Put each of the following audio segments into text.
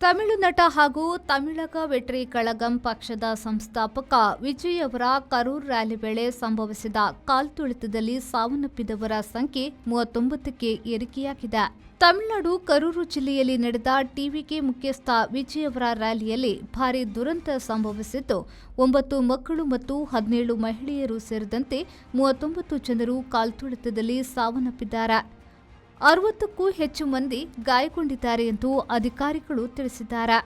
ತಮಿಳು ನಟ ಹಾಗೂ ತಮಿಳಗ ವೆಟ್ರಿ ಕಳಗಂ ಪಕ್ಷದ ಸಂಸ್ಥಾಪಕ ವಿಜಯ್ ಅವರ ಕರೂರ್ ರ್ಯಾಲಿ ವೇಳೆ ಸಂಭವಿಸಿದ ಕಾಲ್ತುಳಿತದಲ್ಲಿ ಸಾವನ್ನಪ್ಪಿದವರ ಸಂಖ್ಯೆ 39ಕ್ಕೆ ಏರಿಕೆಯಾಗಿದೆ. ತಮಿಳುನಾಡು ಕರೂರು ಜಿಲ್ಲೆಯಲ್ಲಿ ನಡೆದ ಟಿವಿಕೆ ಮುಖ್ಯಸ್ಥ ವಿಜಯ್ ಅವರ ರ್ಯಾಲಿಯಲ್ಲಿ ಭಾರೀ ದುರಂತ ಸಂಭವಿಸಿದ್ದು, ಒಂಬತ್ತು ಮಕ್ಕಳು ಮತ್ತು 17 ಮಹಿಳೆಯರು ಸೇರಿದಂತೆ 39 ಜನರು ಕಾಲ್ತುಳಿತದಲ್ಲಿ ಸಾವನ್ನಪ್ಪಿದ್ದಾರೆ. 60ಕ್ಕೂ ಹೆಚ್ಚು ಮಂದಿ ಗಾಯಗೊಂಡಿದ್ದಾರೆ ಎಂದು ಅಧಿಕಾರಿಗಳು ತಿಳಿಸಿದ್ದಾರೆ.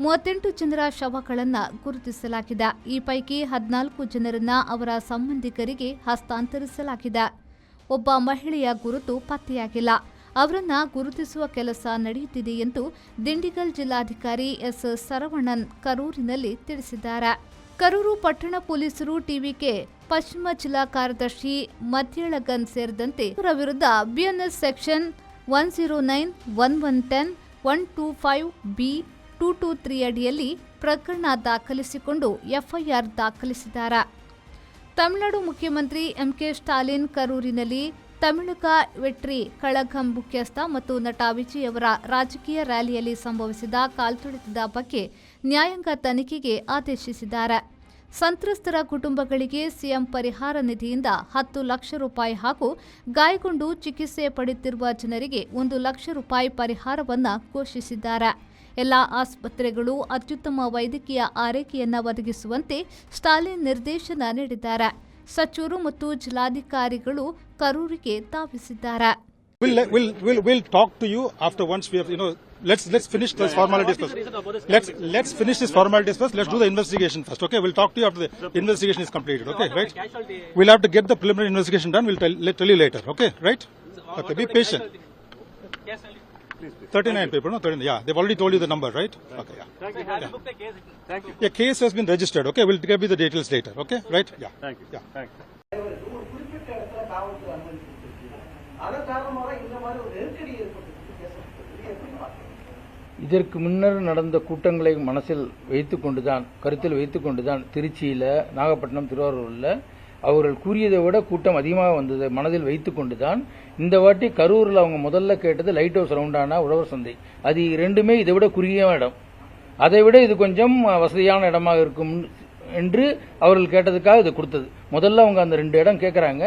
38 ಜನರ ಶವಗಳನ್ನು ಗುರುತಿಸಲಾಗಿದೆ. ಈ ಪೈಕಿ 14 ಜನರನ್ನ ಅವರ ಸಂಬಂಧಿಕರಿಗೆ ಹಸ್ತಾಂತರಿಸಲಾಗಿದೆ. ಒಬ್ಬ ಮಹಿಳೆಯ ಗುರುತು ಪತ್ತೆಯಾಗಿಲ್ಲ. ಅವರನ್ನ ಗುರುತಿಸುವ ಕೆಲಸ ನಡೆಯುತ್ತಿದೆ ಎಂದು ದಿಂಡಿಗಲ್ ಜಿಲ್ಲಾಧಿಕಾರಿ ಎಸ್ ಸರವಣನ್ ಕರೂರಿನಲ್ಲಿ ತಿಳಿಸಿದ್ದಾರೆ. ಕರೂರು ಪಟ್ಟಣ ಪೊಲೀಸರು ಟಿವಿಕೆ ಪಶ್ಚಿಮ ಜಿಲ್ಲಾ ಕಾರ್ಯದರ್ಶಿ ಮಧ್ಯಳಗನ್ ಸೇರಿದಂತೆ ಅವರ ವಿರುದ್ಧ BNS section 109, 1 1 10, 125B, 223 ಅಡಿಯಲ್ಲಿ ಪ್ರಕರಣ ದಾಖಲಿಸಿಕೊಂಡು ಎಫ್ಐಆರ್ ದಾಖಲಿಸಿದ್ದಾರೆ. ತಮಿಳುನಾಡು ಮುಖ್ಯಮಂತ್ರಿ ಎಂಕೆ ಸ್ಟಾಲಿನ್ ಕರೂರಿನಲ್ಲಿ ತಮಿಳಗ ವೆಟ್ರಿ ಕಳಗಂ ಮುಖ್ಯಸ್ಥ ಮತ್ತು ನಟ ವಿಜಯ್ ಅವರ ರಾಜಕೀಯ ರ್ಯಾಲಿಯಲ್ಲಿ ಸಂಭವಿಸಿದ ಕಾಲ್ತುಳಿತದ ಬಗ್ಗೆ ನ್ಯಾಯಾಂಗ ತನಿಖೆಗೆ ಆದೇಶಿಸಿದ್ದಾರೆ. ಸಂತ್ರಸ್ತರ ಕುಟುಂಬಗಳಿಗೆ ಸಿಎಂ ಪರಿಹಾರ ನಿಧಿಯಿಂದ 10 ಲಕ್ಷ ರೂಪಾಯಿ ಹಾಗೂ ಗಾಯಗೊಂಡು ಚಿಕಿತ್ಸೆ ಪಡೆಯುತ್ತಿರುವ ಜನರಿಗೆ 1 ಲಕ್ಷ ರೂಪಾಯಿ ಪರಿಹಾರವನ್ನು ಘೋಷಿಸಿದ್ದಾರೆ. ಎಲ್ಲ ಆಸ್ಪತ್ರೆಗಳು ಅತ್ಯುತ್ತಮ ವೈದ್ಯಕೀಯ ಆರೈಕೆಯನ್ನು ಒದಗಿಸುವಂತೆ ಸ್ಟಾಲಿನ್ ನಿರ್ದೇಶನ ನೀಡಿದ್ದಾರೆ. ಸಚಿವರು ಮತ್ತು ಜಿಲ್ಲಾಧಿಕಾರಿಗಳು ಕರೂರಿಗೆ ಧಾವಿಸಿದ್ದಾರೆ. We'll talk to you after once we have, let's finish this formalities first. Let's finish this formalities first. Let's do the investigation first, okay? We'll talk to you after the investigation is completed, okay? Right? We'll have to get the preliminary investigation done. We'll tell you later, okay? Right? Okay, be patient. 39 people, no? 39, yeah. They've already told you the number, right? Okay, yeah. Thank you. Yeah, case has been registered, okay? We'll give you the details later, okay? Right? Yeah. Thank you. Yeah. Thank you. ஒரு குறிப்பிட்ட இடத்துல காவல்துறை அனுமதி கொடுத்திருக்கு. அதன் காரணமாக இந்த மாதிரி ஒரு நெருக்கடி ஏற்பட்டிருக்கு, பேசப்பட்டது. இது எப்படி பார்க்குறீங்க? இதற்கு முன்னர் நடந்த கூட்டங்களை மனசில் வைத்துக் கொண்டுதான், கருத்தில் வைத்துக் கொண்டுதான், திருச்சியில், நாகப்பட்டினம், திருவாரூரில் அவர்கள் கூறியதை விட கூட்டம் அதிகமாக வந்ததை மனதில் வைத்துக் கொண்டுதான் இந்த வாட்டி கரூரில் அவங்க முதல்ல கேட்டது லைட் ஹவுஸ் ரவுண்டானா, உழவர் சந்தை. அது ரெண்டுமே இதை விட குறுகிய இடம். அதை விட இது கொஞ்சம் வசதியான இடமாக இருக்கும் என்று அவர்கள் கேட்டதுக்காக இது கொடுத்தது. முதல்ல அவங்க அந்த ரெண்டு இடம் கேட்குறாங்க.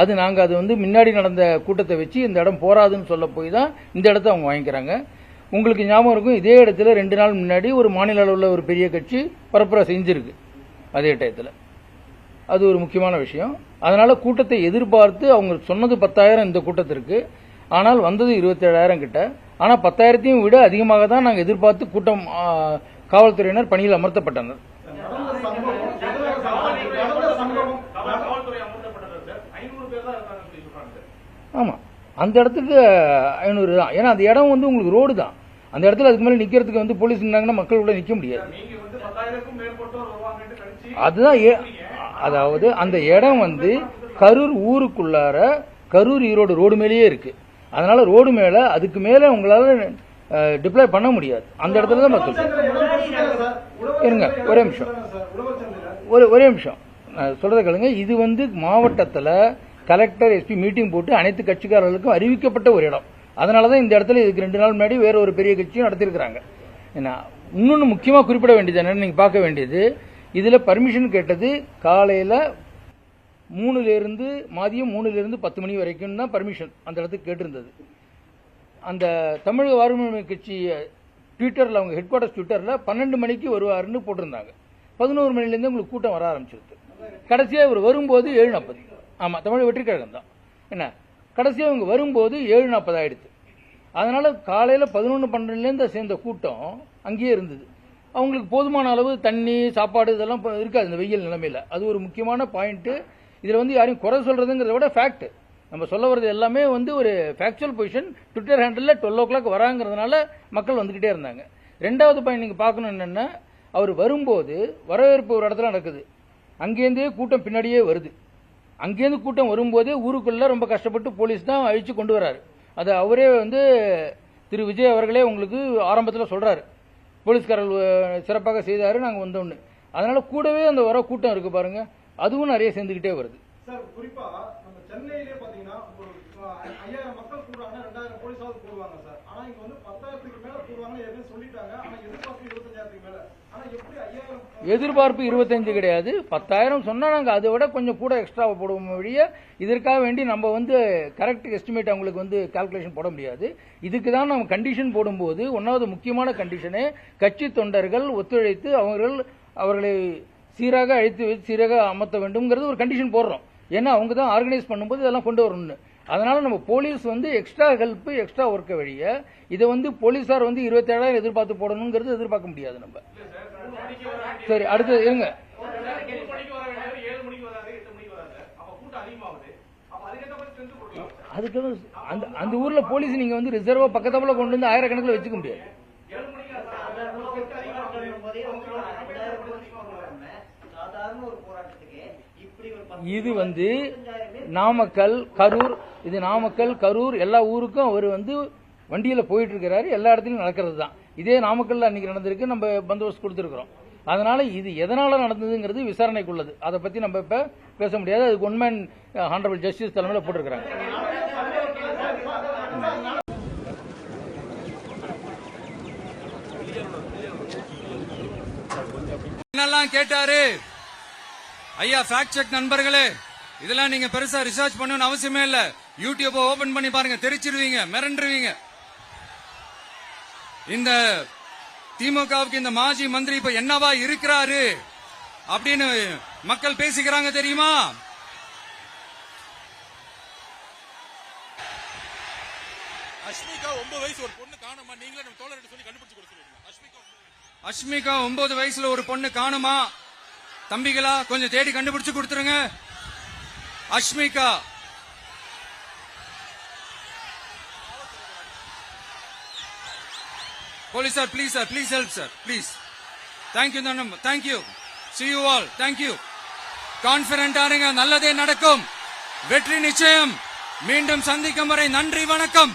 அது நாங்கள் அது வந்து முன்னாடி நடந்த கூட்டத்தை வச்சு இந்த இடம் போராதுன்னு சொல்ல போய் தான் இந்த இடத்த அவங்க வாங்கிக்கிறாங்க. உங்களுக்கு ஞாபகம் இருக்கும், இதே இடத்துல 2 நாள் முன்னாடி ஒரு மாநில அளவில் ஒரு பெரிய கட்சி பரப்புரை செஞ்சிருக்கு அதே டயத்தில். அது ஒரு முக்கியமான விஷயம். அதனால கூட்டத்தை எதிர்பார்த்து அவங்க சொன்னது 10,000 இந்த கூட்டத்திற்கு. ஆனால் வந்தது 27,000 கிட்ட. ஆனால் 10,000த்தையும் விட அதிகமாக தான் நாங்கள் எதிர்பார்த்து கூட்டம், காவல்துறையினர் பணியில் அமர்த்தப்பட்டனர். காவல்துறை அமர்த்தப்பட்டது சார். 500 பேர் தான் இருந்தாங்கன்னு சொல்லி சொல்றாங்க சார். ஆமாம், அந்த இடத்துக்கு 500 தான். ஏன்னா அந்த இடம் வந்து உங்களுக்கு ரோடு தான் அந்த இடத்துல. அதுக்கு மேலே நிற்கிறதுக்கு வந்து போலீஸ் இருந்தாங்கன்னா மக்கள் கூட நிற்க முடியாது. நீங்க வந்து 10,000க்கும் மேற்பட்டோர் வருவாங்கன்னு கணிச்சு அதுதான் அதாவது அந்த இடம் வந்து கரூர் ஊருக்குள்ளார, கரூர் ஈரோடு ரோடு மேலேயே இருக்கு. அதனால ரோடு மேல, அதுக்கு மேல உங்களால டிப்ளாய் பண்ண முடியாது. அந்த இடத்துல தான் நான் சொல்றேன். இருங்க, ஒரே நிமிஷம், ஒரே நிமிஷம், நான் சொல்றதை கேளுங்க. இது வந்து மாவட்டத்தில் கலெக்டர், எஸ்பி மீட்டிங் போட்டு அனைத்து கட்சிக்காரர்களுக்கும் அறிவிக்கப்பட்ட ஒரு இடம். அதனால தான் இந்த இடத்துல இதுக்கு 2 நாள் முன்னாடி வேற ஒரு பெரிய கட்சியும் நடத்தியிருக்கிறாங்க. என்ன, இன்னொன்று முக்கியமாக குறிப்பிட வேண்டியது என்னன்னு நீங்கள் பார்க்க வேண்டியது, இதில் பர்மிஷன் கேட்டது காலையில் 3லேருந்து, மதியம் 3லேருந்து 10 மணி வரைக்கும் தான் பர்மிஷன் அந்த இடத்துக்கு கேட்டிருந்தது. அந்த தமிழக வாழ்வுரிமை கட்சி ட்விட்டரில், அவங்க ஹெட் குவார்ட்டர்ஸ் ட்விட்டரில் 12 மணிக்கு வருவாருன்னு போட்டிருந்தாங்க. 11 மணிலேருந்து உங்களுக்கு கூட்டம் வர ஆரம்பிச்சிருது. கடைசியாக இவர் வரும்போது 7:40. ஆமாம், தமிழக வெற்றி கழகம் தான். என்ன, கடைசியாக இவங்க வரும்போது 7:40 ஆயிடுது. அதனால் காலையில் 11, 12லேருந்து சேர்ந்த கூட்டம் அங்கேயே இருந்தது. அவங்களுக்கு போதுமான அளவு தண்ணி, சாப்பாடு இதெல்லாம் இப்ப இருக்காது இந்த வெயில் நிலைமையில். அது ஒரு முக்கியமான பாயிண்ட்டு. இதில் வந்து யாரையும் குறை சொல்கிறதுங்கிறத விட ஃபேக்ட் நம்ம சொல்ல வர்றது எல்லாமே வந்து ஒரு factual position. Twitter handle 12 o'clock வராங்கிறதுனால மக்கள் வந்துக்கிட்டே இருந்தாங்க. ரெண்டாவது பாயிண்ட் நீங்கள் பார்க்கணும் என்னென்னா, அவர் வரும்போது வரவேற்பு ஒரு இடத்துல நடக்குது. அங்கேருந்தே கூட்டம் பின்னாடியே வருது. அங்கேருந்து கூட்டம் வரும்போதே ஊருக்குள்ள ரொம்ப கஷ்டப்பட்டு போலீஸ் தான் அழிச்சு கொண்டு வராரு. அதை அவரே வந்து திரு விஜய் அவர்களே உங்களுக்கு ஆரம்பத்தில் சொல்றாரு, போலீஸ்காரர்கள் சிறப்பாக செய்தாரு, நாங்கள் வந்தோம்னு. அதனால கூடவே அந்த வர கூட்டம் இருக்கு பாருங்க, அதுவும் நிறைய சேர்ந்துக்கிட்டே வருது. சார், குறிப்பா நம்ம சென்னையிலே பாத்தீங்கன்னா ஒரு 5000 மக்கள் கூடுறாங்கன்னா 2000 போலீஸாவது கூடுவாங்க சார். ஆனா இங்க வந்து 10,000த்துக்கு மேல கூடுவாங்கன்னு ஏற்கனவே சொல்லிட்டாங்க. ஆனா எதிர்பார்ப்பு 25,000 மேல. ஆனா எப்படி 5,000? எதிர்பார்ப்பு 25 கிடையாது, 10,000 சொன்னா நாங்க அதை விட கொஞ்சம் கூட எக்ஸ்ட்ரா போடுவோம் ஒழிய இதற்காக வேண்டி நம்ம வந்து கரெக்ட் எஸ்டிமேட் அவங்களுக்கு வந்து கால்குலேஷன் போட முடியாது. இதுக்கு தான் நம்ம கண்டிஷன் போடும்போது ஒன்றாவது முக்கியமான கண்டிஷனு கட்சி தொண்டர்கள் ஒத்துழைத்து அவர்களை சீராக அழைத்து வைத்து சீராக அமர்த்த வேண்டும்ங்கிறது ஒரு கண்டிஷன் போடுறோம். ஏன்னா அவங்க தான் ஆர்கனைஸ் பண்ணும்போது இதெல்லாம் கொண்டு வரணும்னு. அதனால நம்ம போலீஸ் வந்து எக்ஸ்ட்ரா ஹெல்ப் எக்ஸ்ட்ரா ஒர்க்கை வழிய இதை வந்து போலீஸார் வந்து 27,000 எதிர்பார்த்து போடணுங்கிறது எதிர்பார்க்க முடியாது நம்ம. சரி, அடுத்தது இருங்க. அதுக்கு அந்த அந்த ஊர்ல போலீஸ் நீங்க வந்து ரிசர்வா பக்கத்தாப்புல கொண்டு வந்து ஆயிரக்கணக்கில் வச்சுக்க முடியாது. இது வந்து நாமக்கல் கரூர், இது நாமக்கல் கரூர் எல்லா ஊருக்கும் அவர் வந்து வண்டியில போயிட்டு இருக்கிறாரு. எல்லா இடத்துலையும் நடக்கிறது தான். இதே நாமக்கல்ல அன்னைக்கு நடந்திருக்கு, நம்ம பந்தோபஸ்து கொடுத்துருக்கிறோம். அதனால இது எதனால நடந்ததுங்கிறது விசாரணைக்குள்ளது. அதை பத்தி நம்ம இப்ப பேச முடியாது. அதுக்கு ஒன் மேன் ஹானரபிள் ஜஸ்டிஸ் தலைமையில போட்டிருக்கிறாங்க. என்னெல்லாம் கேட்டாரு ஐயா ஃபேக்ட் செக் நண்பர்களே, இதெல்லாம் நீங்க பெருசா ரிசர்ச் பண்ணணும்னு அவசியமே இல்ல. யூடியூப் ஓபன் பண்ணி பாருங்க, தெரிச்சிருவீங்க, மிரண்டுருவீங்க. இந்த திமுகவுக்கு இந்த மாஜி மந்திரி இப்ப என்னவா இருக்கிறாரு அப்படின்னு மக்கள் பேசிக்கிறாங்க தெரியுமா? அஷ்மிகா 9 வயசு ஒரு பொண்ணு காணுமா? நீங்களே நம்ம தோழர்கிட்ட சொல்லி கண்டுபிடிச்சு கொடுக்க சொல்லுங்க. அஷ்மிகா 9 வயசுல ஒரு பொண்ணு காணுமா? தம்பிகளா கொஞ்சம் தேடி கண்டுபிடிச்சு கொடுத்துருங்க. Ashmika police sir, please sir, please help sir, please. Thank you thank you, see you all, thank you. கான்பிடண்டா இருங்க, நல்லதே நடக்கும், வெற்றி நிச்சயம். மீண்டும் சந்திக்கும் வரை நன்றி, வணக்கம்.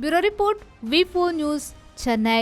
Bureau report, V4 news, Chennai.